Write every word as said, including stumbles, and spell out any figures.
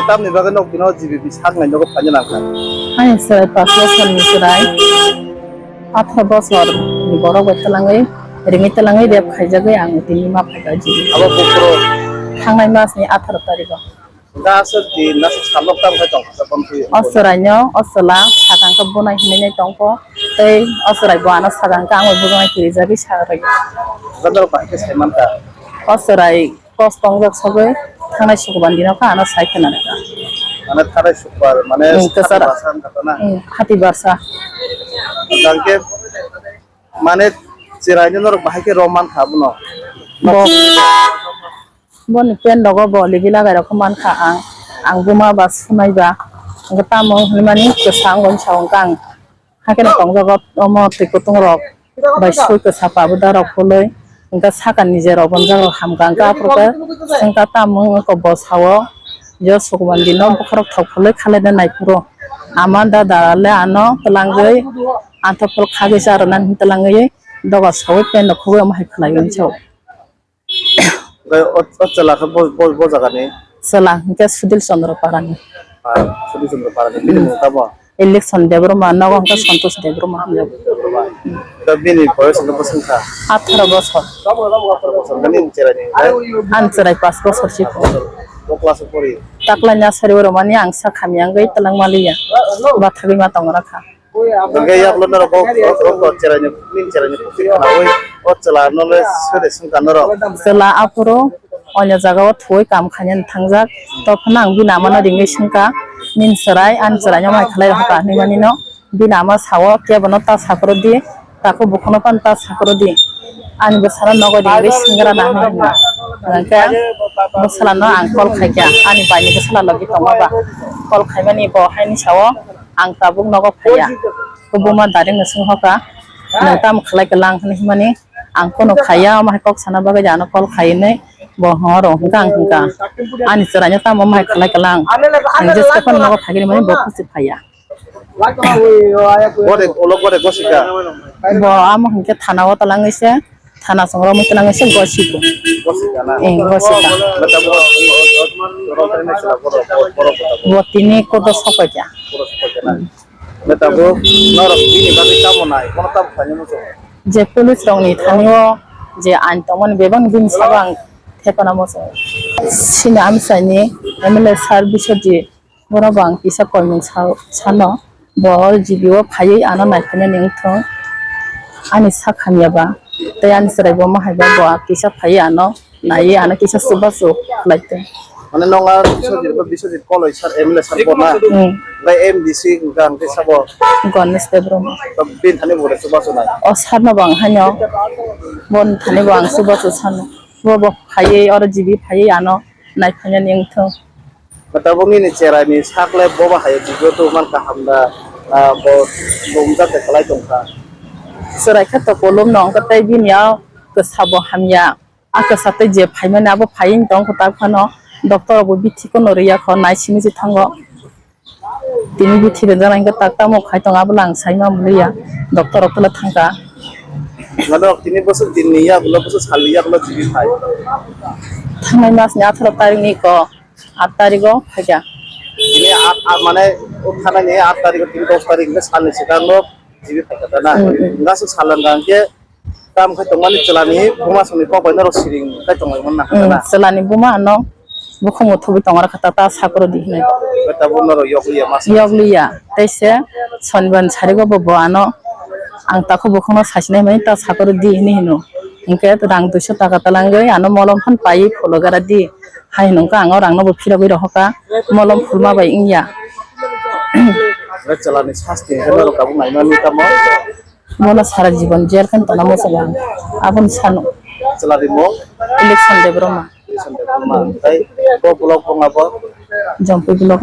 Tamni bagwi nok bino G B P sak nai nogo phaina nangkha. Ani chwrai pas bosor ni chwrai, atharo bosor ni borok bai twlangwi, ringwi twlangwi rep khaijagwi ang tini ma phaikha G B P. Abo buphuru thangnai mas ni atharo tarikh o. Hwnkhe aswk din, aswk salnok tamo khe tongkha, tongkha. O chwraino, o chwla sakang khe bunai hinwi nai tongkho, tei o chwrai bo ano sakang khe ang bai bujongni kirijagwi sa rwkha. Hwnkhe norok bahai khe sai mankha. O chwrai kos tongjak sagwi thangnai sukuban dino khe ano sai khna rwkha. Mane thangnai sukuban, mane hmm, hati kwcharo. Basa wngkha to na? Hmm, hati basa. Hwnkhe mane chwraino norok bahai khe rw mankha abono? Bo. Boni pen rogo bo libi lagai rok mankha ang, ang buma ba sunai ba, hwnkhe tamo hinmani kwsa wngwi sa hwnkha ang, hakhe no tongjago omo twi kutung rok bai sui kwsa pabuda rok phului, hwnkhe sakani je rok bonjak rok hamkha, hwnkhe aphuru khe swngkha tamo wngkha bo sao, je sukuman dino bokhorok thok phului khalai da nai phuru ama dada le ano twlangwi anthok phul khagwi cha rwna hinwi twlangwi doga saui pen rok khugui omo hai khlaiwi sao. Hwnkhe o, o chwla khe bo, bo, bo jagani? Chwla hwnkhe Sudil Chandra Parani. Ah, Sudil Chandra Parani. Bini hmm. Mung tamo? Election Debbarma, nogo hwnkhe Santosh Debbarma hwnjago. Da bini boyos hwnkhe bwswk wngkha? Atharo bosor. Atharo bosor. Nini chwraini hwnkhe? Ani chwrai pas bosor si. Bo class o pori? Taklai nasari oro mani ang sa khamya wngwi twlangma liya. Bathagwi ma tongna kha. Hwnkhe yaklo norok o, o, o, o chwraini, nini chwraini khusi khnaui o chwla no le sede swngkha norok. Chwla aphuru onyo jagao thuwi kam khainani thangjak. Tophano ang bini amano ringwi swngkha, "Nini chwrai ani chwraino mai khlai rohorkha," hinwi manino. Bini ama sao, "Kebono ta sakrodi, takhuk bukhuno phano ta sakrodi. Ani bwsano nogo ringwi swnggra nang," hinwi hino. Hwnkhe bwsala no ang call khaikha, ani baini bwsala logi tongma ba. Call khaimani bo haini sao, ang tabuk nogo phaiya. Khe buma direct no swngkha, "Nwng tamo khlai kha lang?" hinwi himani, ang kunu khaiya, omo hai kok sana bagwi ano call khainwi bo horo hwnkha ang hwnkha. Ani chwraino tamo omo hai khlai kha lang? Ang jeske phano nogo phaikhe mani bo khusi phaiya. Bode ulo bode gosika. Bo amo hwnkhe thana o twlangwi se. Thana chwng romwi twlangwi se gosigo. Gosika na? Eng, gosika. Mata bo, o, o, o, romwi naisila borok, borok, borok. Bo tini kodo sokoikha. Kodo sokoikha na? Mata bo, norok bini bagwi tamo nai, bono tamo khlaina muchungo? Je police rokni thani o je ain tongmani bebak bini sabo ang thepana muchungo. Sini amchaini M L A sir Biswajit Borok bo ang kisa koimung sa-, sano, bo o G B o phaiwi ano naiphainani wngthung, ani sak hamya ba, tei ani chwrai bo omo hai ba, bo kisa phaiwi ano naiwi ano kisa chubachu khlai tong. Mane nokha Biswajit, Biswajit Koloi sir, M L A sir bo na? Hmm. Bai M D C hwnkha ang tei sabo? Ganesh Debbarma. Bini thani bo chubachu nai? O sir no bo ang haino, boni thani bo ang chubachu sano. Bo bo phaiwi oro G B phaiwi ano naiphainani wngthung. Tabuk nini chwraini sakle boba hai video tubumani kaham da, ah, bo, bo wngjakhe kwlai tongkha. Chwrai khe to kolom no wngkha tei bini o kwsa bo hamya. A kwsa tei je phaimani abo phaiwi tongkha tak phano doctor rok bo bithi kono rwya kho nai simi se thango. Tini bithi rwjak nai khe tak tamo khai tongo abo lang sai ma muliya doctor rok tula thangkha. Mano tini bwswk din ni yagulo bwswk sal ni yagulo G B phai. Thangnai mas ni atharo tarik ni ko. Aat tarikgo phaikha. Tini aat, aat mane o thanani aat tarikgo tini dos tarik hwnkhe salni swkango G B phaikha ta na. Hmm, hmm. Hwnkhe aswk salnwkha hwnkhe tamo khe tongmani chwlani buma songni kok bai norok siring khai tonglaimani nangkha ta na. Hmm, chwlani buma ano bukhungo thubui tongo rwkha ta, ta sakrodi hinwi. Hwnkhe tabuk norok yokliya masa. Yokliya, tei se sonibar ni sarigo bo, bo ano ang takhuk bukhukno sasinai hinmani ta sakrodi hinwi hino. Hwnkhe rang duiso taka twlangwi ano molom phan paiwi phulo gara di. Hai hwnwi wngkha, ang o rangno bo phirogwi rohorkha, molom phulma bai wngya. Bai chwlani sasti hwnkhe norok tabuk naimani tamo? Bono sara jibon jel khe tongna muchungo ang, aboni sano. Chwlani mung? Election Debbarma. Election Debbarma. Tei bo block buma bo? Jompui block.